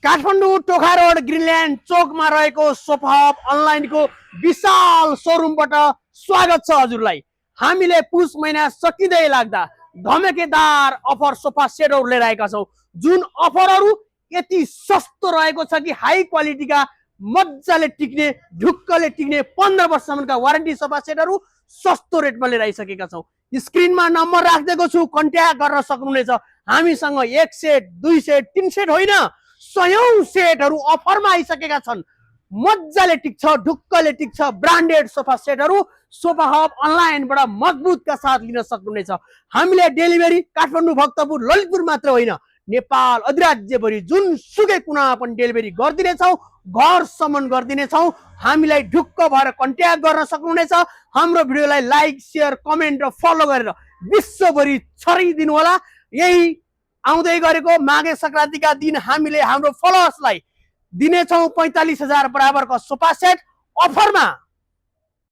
Kathmandu Tokha road Greenland चोकमा रहेको sofa hub अनलाइनको विशाल शोरूमबाट स्वागत छ हजुरलाई। हामीले पुस महिना सकिँदै लाग्दा धमेकेदार अफर सोफा सेटहरू लिएर आएका छौँ, जुन अफरहरू यति सस्तो रहेको छ कि हाई क्वालिटीका मजाले टिक्ने ढुक्कले टिक्ने 15 वर्षसम्मका वारेन्टी सोफा सेटहरू सस्तो रेटमा लिएर आइसकेका छौँ। स्क्रिनमा नम्बर राखिदिएको छु, कन्ट्याक्ट गर्न सक्नुहुनेछ। हामीसँग 1 सेट 2 सेट 3 सेट होइन, सयौं सेटहरू अफरमा आइसकेका छन्। मजाले टिक्छ, ढुक्कले टिक्छ ब्रान्डेड सोफा सेटहरू सोफा हब अनलाइनबाट मजबुतका साथ लिन सक्नुहुनेछ। हामीले डेलिभरी काठमाडौँ, भक्तपुर, ललितपुर मात्र होइन, नेपाल अधिराज्यभरि जुनसुकै कुनामा पनि डेलिभरी गरिदिनेछौँ, घरसम्म गरिदिनेछौँ। हामीलाई ढुक्क भएर कन्ट्याक्ट गर्न सक्नुहुनेछ। हाम्रो भिडियोलाई लाइक, शेयर, कमेन्ट र फलो गरेर विश्वभरि छरिदिनु होला। यही आउँदै गरेको माघे संक्रान्तिका दिन हामीले हाम्रो फलोअर्सलाई दिनेछौँ 45,000 बराबरको सोफा सेट अफरमा।